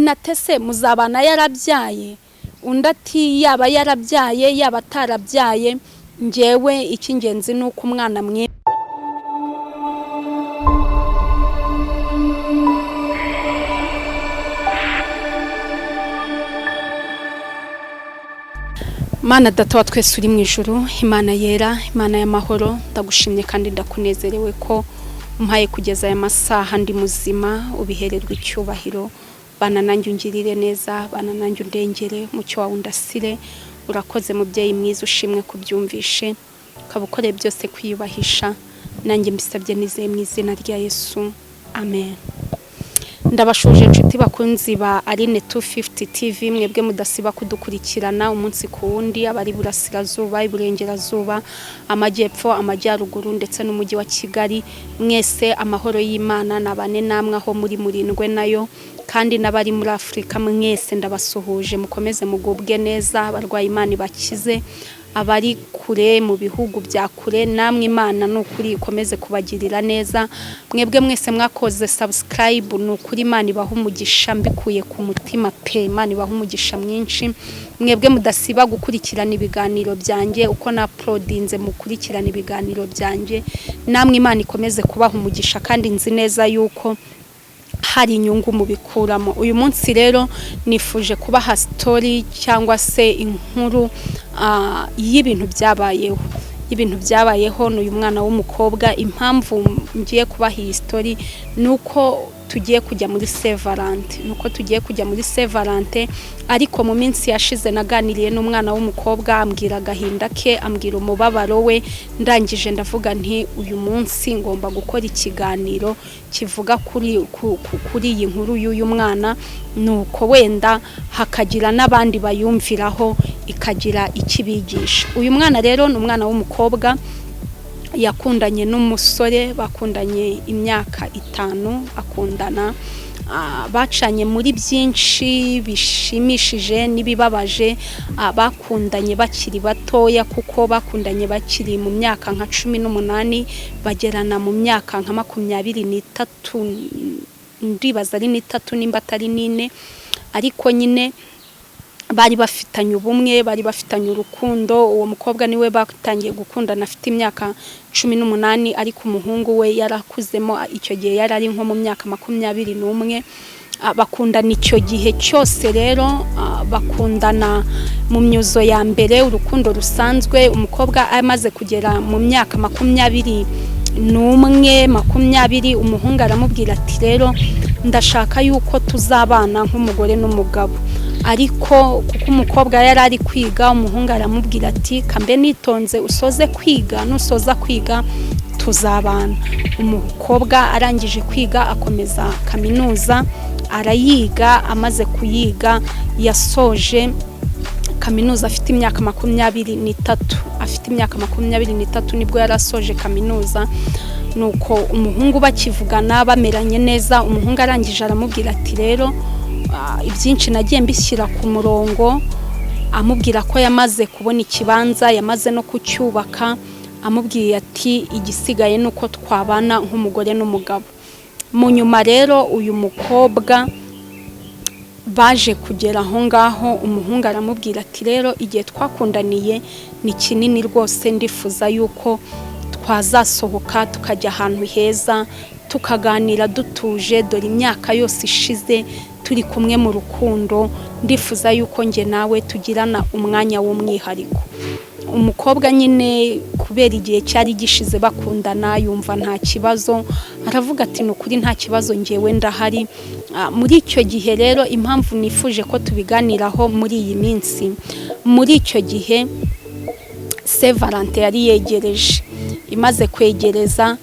Natese muzabana yarabyaye? Undi ati: "Yaba yarabyaye, yaba atarabyaye, ngewe icy'ingenzi ni uko umwana mwe." Mana Data wa twese uri mu ijuru, Imana yera, Imana y'amahoro, ndagushimye kandi ndakunezerewe ko umpaye kugeza aya masaha ndi muzima. Ubihererwa icyubahiro. Bana nanjye, ungirire neza, bana nanjye, undengere, umucyo wawe undasire. Urakoze mubyeyi mwiza, ushimwe kubyumvishe, ukaba ukoreye byose kwiyubahisha. Nanjye mbisabye nizeye mu izina rya Yesu, amen. Ndabashuje inshuti bakunzi ba Aline 250 TV, mwebwe mudasiba kudukurikirana umunsi ku wundi, abari burasirazuba, iburengerazuba, amajyepfo, amajyaruguru ndetse n'umujyi wa Kigali, mwese amahoro y'Imana nabane namwe aho muri, murindwe nayo. Kandi n'abari muri Afurika mwese ndabasuhuje, mukomeze mugubwe neza, abarwayi Imana ibakize, abari kure mu bihugu bya kure namwe Imana ni ukuri ikomeze kubagirira neza. Mwebwe mwese mwakoze subscribe, ni ukuri Imana ibaha umugisha mbikuye ku mutima pe, Imana ibaha umugisha mwinshi. Mwebwe mudasiba gukurikirana ibiganiro byanjye, uko na uploadinze mukurikirana ibiganiro byanjye, namwe Imana ikomeze kubaha umugisha, kandi nzi neza yuko hari inyungu mubikuramo. Uyu munsi rero nifuje kubaha story cyangwa se inkuru y'ibintu byabayeho ni uyu mwana w'umukobwa. Impamvu ngiye kubaha iyi story ni uko tugiye kujya muri Saint Valentin, ni uko tugiye kujya muri Saint Valentin. Ariko mu minsi yashize naganiriye n'umwana w'umukobwa, ambwira agahinda ke, ambwira umubabaro we. Ndangije ndavuga nti: "Uyu munsi ngomba gukora ikiganiro kivuga kuri iyi nkuru y'uyu mwana," nuko wenda hakagira n'abandi bayumviraho, ikagira ikibigisha. Uyu mwana rero ni umwana w'umukobwa yakundanye n'umusore, bakundanye imyaka 5, akundana, bacanye muri byinshi bishimishije n'ibibabaje. Bakundanye bakiri batoya, kuko bakundanye bakiri mu myaka nka 18, bagerana mu myaka nka 23, ndibaza ari n'itatu nimba atari n'ine. Ariko nyine bari bafitanye ubumwe, bari bafitanye urukundo. Uwo mukobwa niwe batangiye gukundana afite imyaka 18, ariko umuhungu we yarakuzemo, icyo gihe yari ari nko mu myaka 21. Bakundana icyo gihe cyose rero, bakundana mu myuzo ya mbere, urukundo rusanzwe. Umukobwa amaze kugera mu myaka 21, 20, umuhungu aramubwira ati: "Rero ndashaka yuko tuzabana nk'umugore n'umugabo." Ariko kuko umukobwa yari ari kwiga, umuhungu aramubwira ati: "Kambe nitonze usoze kwiga, nusoza kwiga tuzabana." Umukobwa arangije kwiga, akomeza kaminuza, arayiga. Amaze kuyiga, yasoje kaminuza afite imyaka 23. Afite imyaka 23 nibwo yari asoje kaminuza. Nuko umuhungu bakivugana bameranye neza, umuhungu arangije aramubwira ati: "Rero ibyinshi nagiye mbishyira ku murongo." Amubwira ko yamaze kubona ikibanza, yamaze no kucyubaka. Amubwiye ati: "Igisigaye ni uko twabana nk'umugore n'umugabo." Mu nyuma rero uyu mukobwa baje kugera aho ngaho, umuhungu aramubwira ati: "Rero igihe twakundaniye ni kinini rwose, ndifuza yuko twazasohoka tukajya ahantu heza, tukaganira dutuje. Dore imyaka yose ishize turi kumwe mu rukundo, ndifuza yuko njye nawe tugirana umwanya w'umwihariko." Umukobwa nyine kubera igihe cyari gishize bakundana, yumva nta kibazo, aravuga ati: "Ni ukuri nta kibazo, ngewe ndahari." Muri icyo gihe rero, impamvu nifuje ko tubiganiraho muri iyi minsi, muri icyo gihe Saint Valentin yari yegereje. Imaze kwegereza,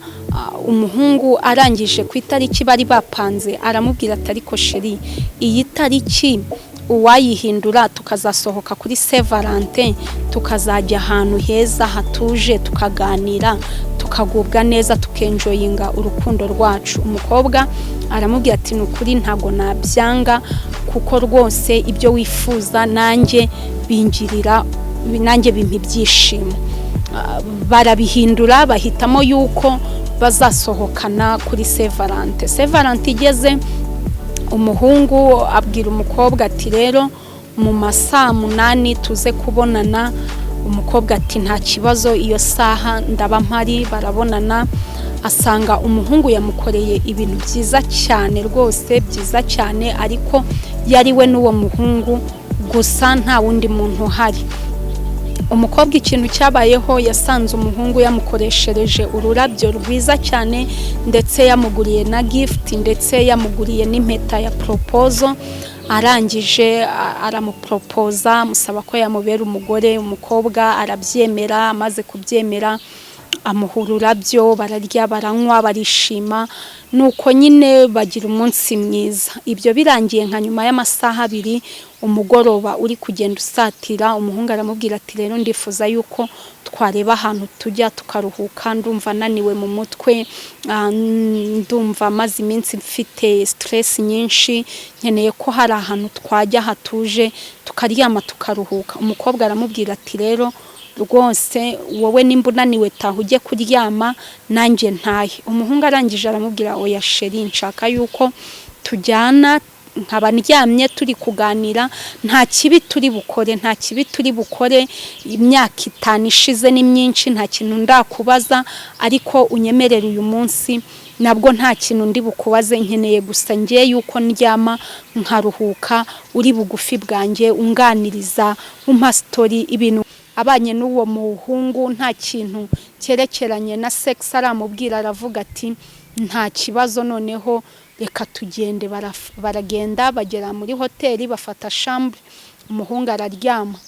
umuhungu arangije ku itariki bari bapanze aramubwira ati: "Ariko chéri, iyi tariki uwayihindura tukazasohoka kuri Saint Valentin, tukazajya ahantu heza hatuje, tukaganira, tukagubwa neza, tukenjoyinga urukundo rwacu." Umukobwa aramubwira ati: "Ni ukuri ntabwo nabyanga, kuko rwose ibyo wifuza nanjye bingirira, nanjye bimpa ibyishimo." Barabihindura, bahitamo yuko bazasohokana kuri Saint Valentin. Saint Valentin igeze, Umuhungu abwira umukobwa ati: "Rero mu ma 8:00 tuze kubonana." Umukobwa ati: "Nta kibazo, iyo saha ndaba mpari." Barabonana, asanga umuhungu yamukoreye ibintu byiza cyane rwose, byiza cyane, ariko yari we n'uwo muhungu gusa, nta wundi muntu uhari. Umukobwa ikintu cyabayeho, yasanze umuhungu yamukoreshereje ururabyo rwiza cyane, ndetse yamuguriye na gift, ndetse yamuguriye n'impeta ya proposal. Arangije aramuporopoza, amusaba ko yamubera umugore. Umukobwa arabyemera. Amaze kubyemera, amuha ururabyo, bararya, baranywa, barishima, nuko nyine bagira umunsi mwiza. Ibyo birangiye, nka nyuma y'amasaha 2, umugoroba uri kugenda usatira, umuhungu aramubwira ati: "Rero ndifuza yuko twareba ahantu tujya tukaruhuka, ndumva naniwe mu mutwe, ndumva maze iminsi mfite stress nyinshi, nkeneye ko hari ahantu twajya hatuje tukaryama tukaruhuka." Umukobwa aramubwira ati: "Rero rwose wowe nimba unaniwe, taha ujye kuryama, nanjye ntahe." Umuhungu arangije aramubwira: "Oya chérie, nshaka yuko tujyana, nkaba ndyamye turi kuganira, nta kibi turi bukore, nta kibi turi bukore. Imyaka 5 ishize ni myinshi, nta kintu ndakubaza, ariko unyemerere uyu munsi nabwo nta kintu ndi bukubaze. Nkeneye gusa ngiye yuko ndyama nkaruhuka, uri bugufi bwanjye, unganiriza, umpa story." Ibintu abanye n'uwo muhungu nta kintu cyerekeranye na sex aramubwira. Aravuga ati: "Nta kibazo, noneho reka tugende." Baragenda, bagera muri hoteli, bafata chambre, umuhungu araryama.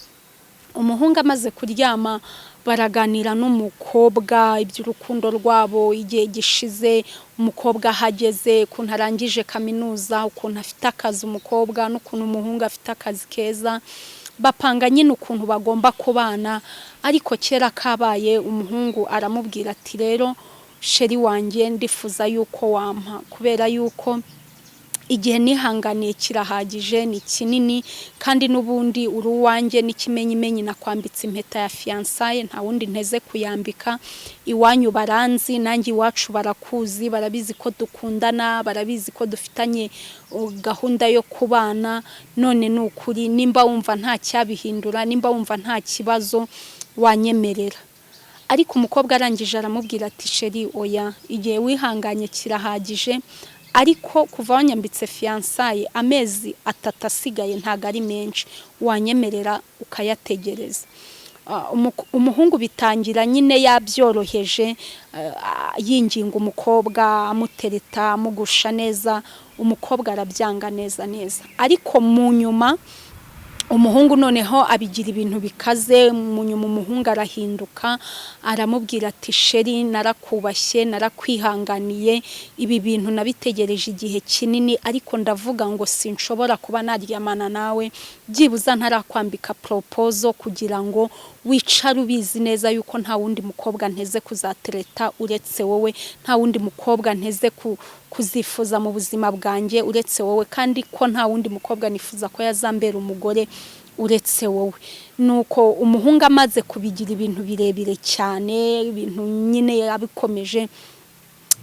Umuhungu amaze kuryama, baraganira n'umukobwa iby'urukundo rwabo, igihe gishize, umukobwa ahageze, ukuntu arangije kaminuza, ukuntu afite akazi umukobwa, n'ukuntu umuhungu afite akazi keza. Bapanga nyine ukuntu bagomba kubana. Ariko kera kabaye, umuhungu aramubwira ati: "Rero chérie wanjye, ndifuza yuko wampa, kubera yuko igihe nihanganiye kirahagije, ni kinini, kandi n'ubundi uri uwanjye, n'ikimenyimenyi nakwambitse impeta ya fiançailles, nta wundi nteze kuyambika. Iwanyu baranzi, nanjye iwacu barakuzi, barabizi ko dukundana, barabizi ko dufitanye gahunda yo kubana. None ni ukuri, nimba wumva nta cyabihindura, nimba wumva nta kibazo, wanyemerera." Ariko umukobwa arangije aramubwira ati: "Chéri, oya, igihe wihanganye kirahagije, ariko kuva wanyambitse fiançailles, amezi 3 asigaye ntabwo ari menshi, wanyemerera ukayategereza." Umuhungu bitangira nyine yabyoroheje, yinginga umukobwa, amutereta, amugusha neza. Umukobwa arabyanga neza neza. Ariko mu nyuma umuhungu noneho abigira ibintu bikaze. Mu nyuma umuhungu arahinduka, aramubwira ati: "Chérie, narakubashye, narakwihanganiye, ibi bintu nabitegereje igihe kinini, ariko ndavuga ngo sinshobora kuba naryamana nawe byibuza ntarakwambika proposal, kugira ngo wicare ubizi neza yuko nta wundi mukobwa nteze kuzatereta uretse wowe, nta wundi mukobwa nteze kuzifuza mu buzima bwanjye uretse wowe, kandi ko nta wundi mukobwa nifuza ko yazambera umugore uretse wowe." Nuko umuhungu amaze kubigira ibintu birebire cyane, ibintu nyine yabikomeje,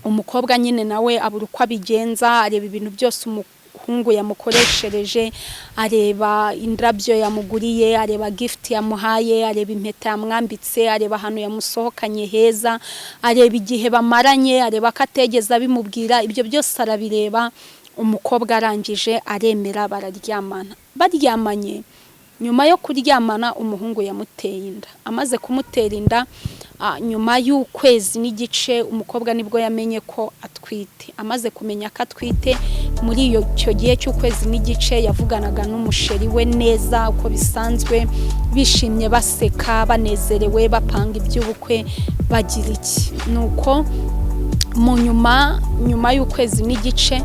umukobwa nyine nawe abura uko abigenza. Areba ibintu byose umuhungu yamukoreshereje, areba indabyo yamuguriye, areba gift yamuhaye, areba impeta yamwambitse, areba ahantu yamusohokanye heza, areba igihe bamaranye, areba ko ategeze abimubwira. Ibyo byose arabireba. Umukobwa arangije aremera, bararyamana. Baryamanye, nyuma yo kuryamana, umuhungu yamuteye inda. Amaze kumutera inda, nyuma y'ukwezi n'igice, umukobwa nibwo yamenye ko atwite. Amaze kumenya ko atwite, muri icyo gihe cy'ukwezi n'igice yavuganaga n'umuchéri we neza uko bisanzwe, bishimye, baseka, banezerewe, bapanga iby'ubukwe, bagira iki. Nuko mu nyuma y'ukwezi n'igice,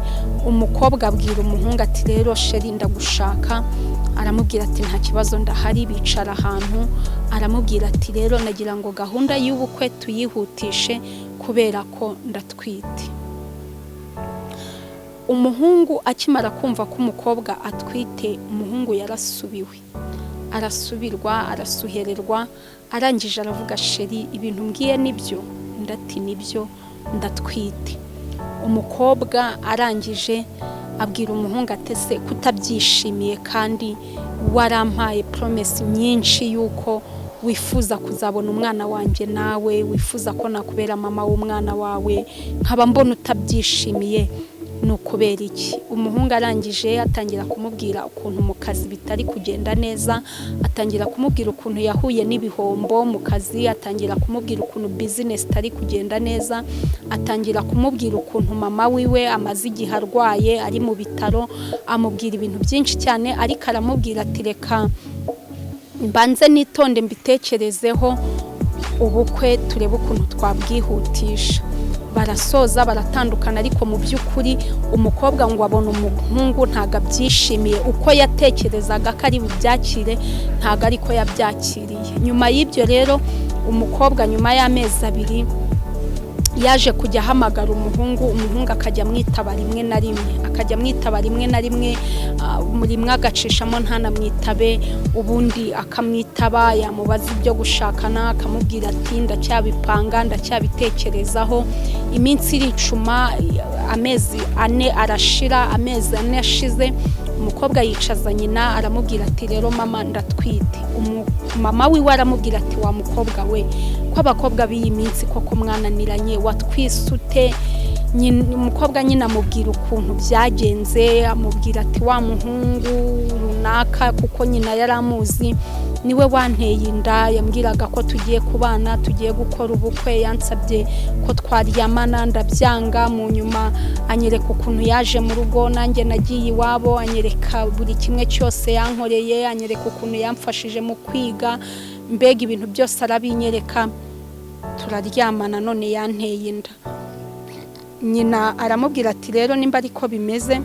umukobwa abwira umuhungu ati: "Rero chéri, ndagushaka." Aramubwira ati: "Nta kibazo, ndahari." Bicara ahantu, aramubwira ati: "Rero nagira ngo gahunda y'ubukwe tuyihutishe kubera ko ndatwite." Umuhungu akimara kumva ko umukobwa atwite, umuhungu yarasubiwe, arasubirwa, arasuhererwa. Arangije aravuga: "Chéri, ibintu mbwiye nibyo?" Undi ati: "Nibyo, ndatwite." Umukobwa arangije Abwira umuhungu ati: "Ese kutabyishimiye kandi warampaye promise nyinshi y'uko wifuza kuzabona umwana wanjye, nawe wifuza ko nakubera mama w'umwana wawe, nkaba mbona utabyishimiye, ni ukubera iki?" Umuhungu arangije atangira kumubwira ukuntu mu kazi bitari kugenda neza, atangira kumubwira ukuntu yahuye n'ibihombo mu kazi, atangira kumubwira ukuntu business itari kugenda neza, atangira kumubwira ukuntu mama wiwe amaze igihe arwaye ari mu bitaro. Amubwira ibintu byinshi cyane, ariko aramubwira ati: "Reka mbanze nitonde mbitekerezeho, ubukwe turebe ukuntu twabwihutisha." Barasoza baratandukana, ariko mu by'ukuri umukobwa ngo abona umuhungu ntabwo abyishimiye. Uko yatekerezaga ko ari bubyakire ntabwo ariko yabyakiriye. Nyuma y'ibyo rero, umukobwa nyuma y'amezi 2 yaje kujya ahamagara umuhungu, umuhungu akajya amwitaba rimwe na rimwe, akajya amwitaba rimwe na rimwe, rimwe agacishamo ntanamwitabe, ubundi akamwitaba. Yamubaza ibyo gushakana akamubwira ati: "Ndacyabipanga, ndacyabitekerezaho." Iminsi iricuma, amezi 4 arashira. Amezi 4 ashize, umukobwa yicaza nyina aramubwira ati: "Rero mama, ndatwite." Mama wiwe aramubwira ati: "Wa mukobwa we, ko abakobwa b'iyi minsi koko mwananiranye, watwise ute?" Umukobwa nyine amubwira ukuntu byagenze, amubwira ati: "Wa muhungu runaka," kuko nyina yari amuzi, "niwe wanteye inda. Yambwiraga ko tugiye kubana, tugiye gukora ubukwe, yansabye ko twaryamana ndabyanga. Mu nyuma anyereka ukuntu yaje mu rugo, nanjye nagiye iwabo, anyereka buri kimwe cyose yankoreye, anyereka ukuntu yamfashije mu kwiga, mbega ibintu byose arabinyereka, turaryamana, none yanteye inda." Nyina aramubwira ati: "Rero nimba ariko bimeze,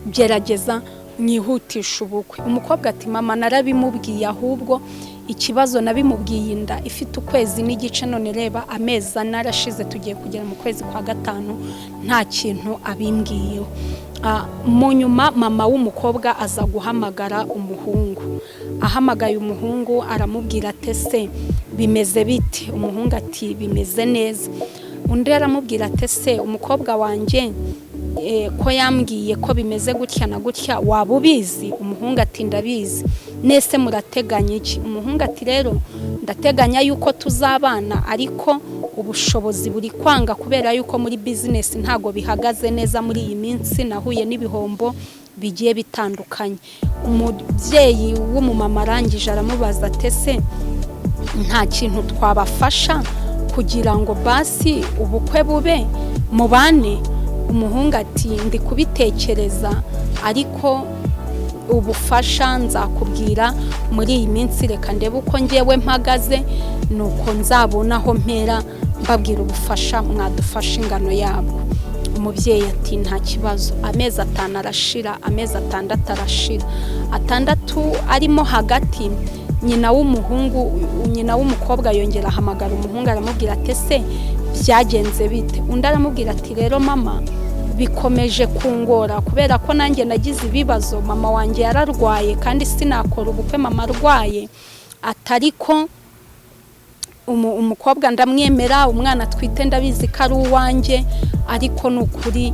gerageza mwihutisha ubukwe." Umukobwa ati: "Mama, narabimubwiye, ahubwo ikibazo nabimubwiye inda ifite ukwezi n'igice, none reba amezi 4 arashize, tugiye kugera mu kwezi kwa gatanu nta kintu abimbwiyeho." Mu nyuma mama w'umukobwa aza guhamagara umuhungu. Ahamagaye umuhungu aramubwira ati: "Ese bimeze bite?" Umuhungu ati: "Bimeze neza." Undi aramubwira ati: "Ese umukobwa wanjye ko yambwiye ko bimeze gutya na gutya, waba ubizi?" Umuhungu ati: "Ndabizi." "Nese murateganya iki?" Umuhungu ati: "Rero ndateganya yuko tuzabana, ariko ubushobozi buri kwanga kubera yuko muri business ntabwo bihagaze neza muri iyi minsi, nahuye n'ibihombo bigiye bitandukanye." Umubyeyi w'umumama arangije aramubaza ati: "Ese nta kintu twabafasha kugira ngo basi ubukwe bube mubane?" Umuhungu ati: "Ndi kubitekereza, ariko ubufasha nzakubwira muri iyi minsi, reka ndebe uko ngewe mpagaze, nuko nzabona aho mpera mbabwira ubufasha mwadufasha ingano yabwo." Umubyeyi ati: "Nta kibazo." Amezi 5 arashira, amezi 6 arashira. 6 arimo hagati, nyina w'umuhungu, nyina w'umukobwa yongera ahamagara umuhungu, aramubwira ati: "Ese byagenze bite?" Undi aramubwira ati: "Rero mama, bikomeje kungora kubera ko nanjye nagize ibibazo, mama wanjye yararwaye kandi sinakora ubukwe mama arwaye." Atari ko umukobwa ndamwemera, umwana atwite ndabizi ko ari uwanjye, ariko ni ukuri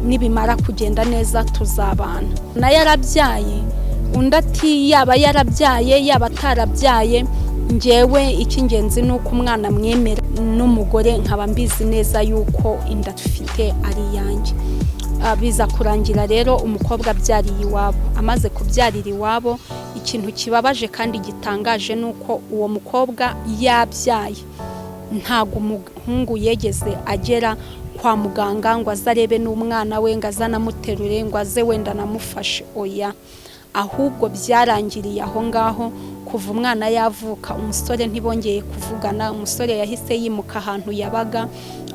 nibimara kugenda neza tuzabana. Nayo yarabyaye. Undi ati: "Yaba yarabyaye, yaba atarabyaye, ngewe icy'ingenzi ni uko umwana mwemera n'umugore nkaba mbizi neza yuko inda dufite ari iyanjye." Biza kurangira rero umukobwa abyariye iwabo. Amaze kubyarira iwabo, ikintu kibabaje kandi gitangaje ni uko uwo mukobwa yabyaye ntabwo umuhungu yegeze agera kwa muganga ngo aze arebe n'umwana we, ngo aze anamuterure, ngo aze wenda anamufashe. Oya, ahubwo byarangiriye aho ngaho. Kuva umwana yavuka, umusore ntibongeye kuvugana. Umusore yahise yimuka ahantu yabaga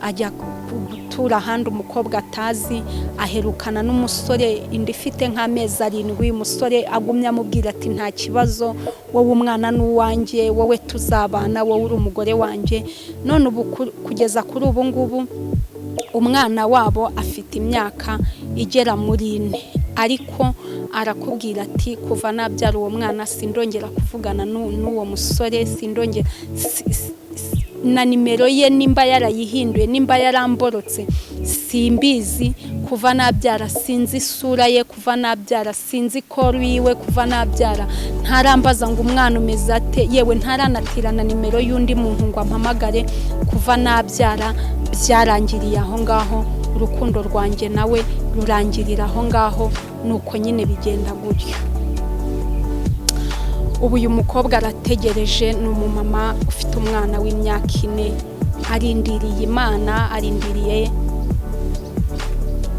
ajya gutura ahandi umukobwa atazi. Aherukana n'umusore inda ifite nk'amezi 7. Umusore agumye amubwira ati: "Nta kibazo, wowe umwana ni uwanjye, wowe tuzabana, wowe uri umugore wanjye." None ubu kugeza kuri ubu ngubu umwana wabo afite imyaka igera muri 4, ariko arakubwira ati: "Kuva nabyara uwo mwana sindongera kuvugana n'uwo musore, sindongera." Na nimero ye nimba yarayihinduye, nimba yaramborotse, simbizi. Kuva nabyara sinzi isura ye, kuva nabyara sinzi call yiwe, kuva nabyara ntarambaza ngo umwana umeze ate, yewe ntaranatirana nimero y'undi muntu ngo ampamagare. Kuva nabyara byarangiriye aho ngaho, urukundo rwanjye nawe rurangirira aho ngaho, nuko nyine bigenda gutyo. Ubu uyu mukobwa arategereje, ni umumama ufite umwana w'imyaka 4, arindiriye Imana, arindiriye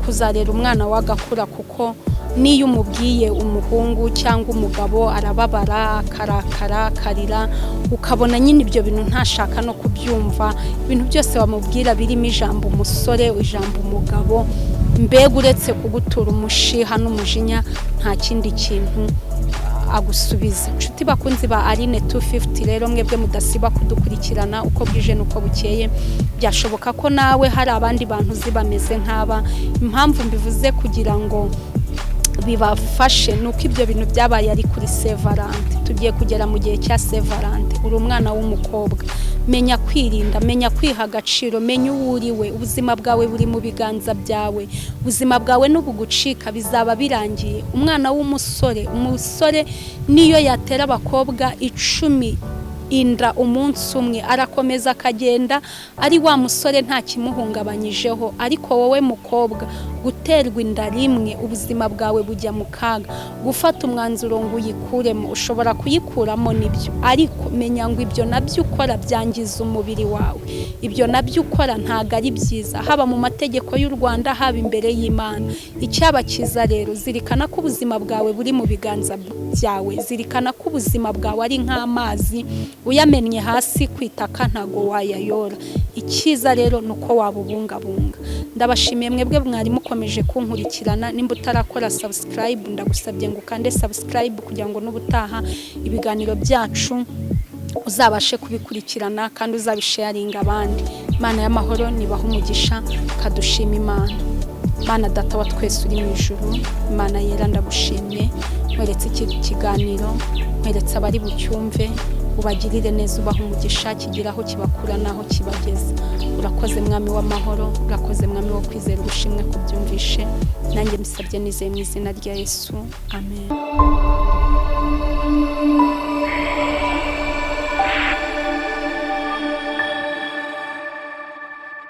kuzarera umwana we agakura, kuko n'iyo umubwiye umuhungu cyangwa umugabo arababara, akarakara, akarira, ukabona nyine ibyo bintu ntashaka no kubyumva. Ibintu byose wamubwira birimo ijambo umusore, ijambo umugabo, mbega uretse kugutura umushiha n'umujinya nta kindi kintu agusubiza. Inshuti bakunzi ba Aline 250 rero, mwebwe mudasiba kudukurikirana uko bwije n'uko bukeye, byashoboka ko nawe hari abandi bantu uzi bameze nk'aba. Impamvu mbivuze kugira ngo bibafashe ni uko ibyo bintu byabaye ari kuri Saint Valentin. Tugiye kugera mu gihe cya Saint Valentin. Uri umwana w'umukobwa, menya kwirinda, menya kwiha agaciro, menya uwo uri we. Ubuzima bwawe buri mu biganza byawe. Ubuzima bwawe nubugucika bizaba birangiye. Umwana w'umusore, umusore niyo yatera abakobwa 10 inda umunsi umwe, arakomeza akagenda ari wa musore, nta kimuhungabanyijeho. Ariko wowe mukobwa, guterwa inda rimwe ubuzima bwawe bujya mu kaga. Gufata umwanzuro ngo uyikuremo, ushobora kuyikuramo nibyo, ariko menya ngo ibyo nabyo ukora byangiza umubiri wawe. Ibyo nabyo ukora ntabwo ari byiza, haba mu mategeko y'u Rwanda, haba imbere y'Imana. Icyaba cyiza rero, zirikana ko ubuzima bwawe buri mu biganza byawe. Zirikana ko ubuzima bwawe ari nk'amazi, uyamennye hasi ku itaka ntabwo wayayora. Icyiza rero ni uko wabubungabunga. Ndabashimiye mwebwe mwari mukomeje kunkurikirana. Nimba utarakora subscribe, ndagusabye ngo ukande subscribe kugira ngo n'ubutaha ibiganiro byacu uzabashe kubikurikirana kandi uzabisharinga abandi. Imana y'amahoro nibaha umugisha. Kadushima Imana. Mana Data wa twese uri mu ijuru, Imana yera, ndagushimye. Nkweretse iki kiganiro, nkweretse abari bucyumve, ubagirire neza, ubaha umugisha, kigira aho kibakura n'aho kibageza. Urakoze Mwami w'amahoro, urakoze Mwami wo kwizera, ubushimwe kubyumvishe. Nanjye mbisabye nizeye mu izina rya Yesu, amen.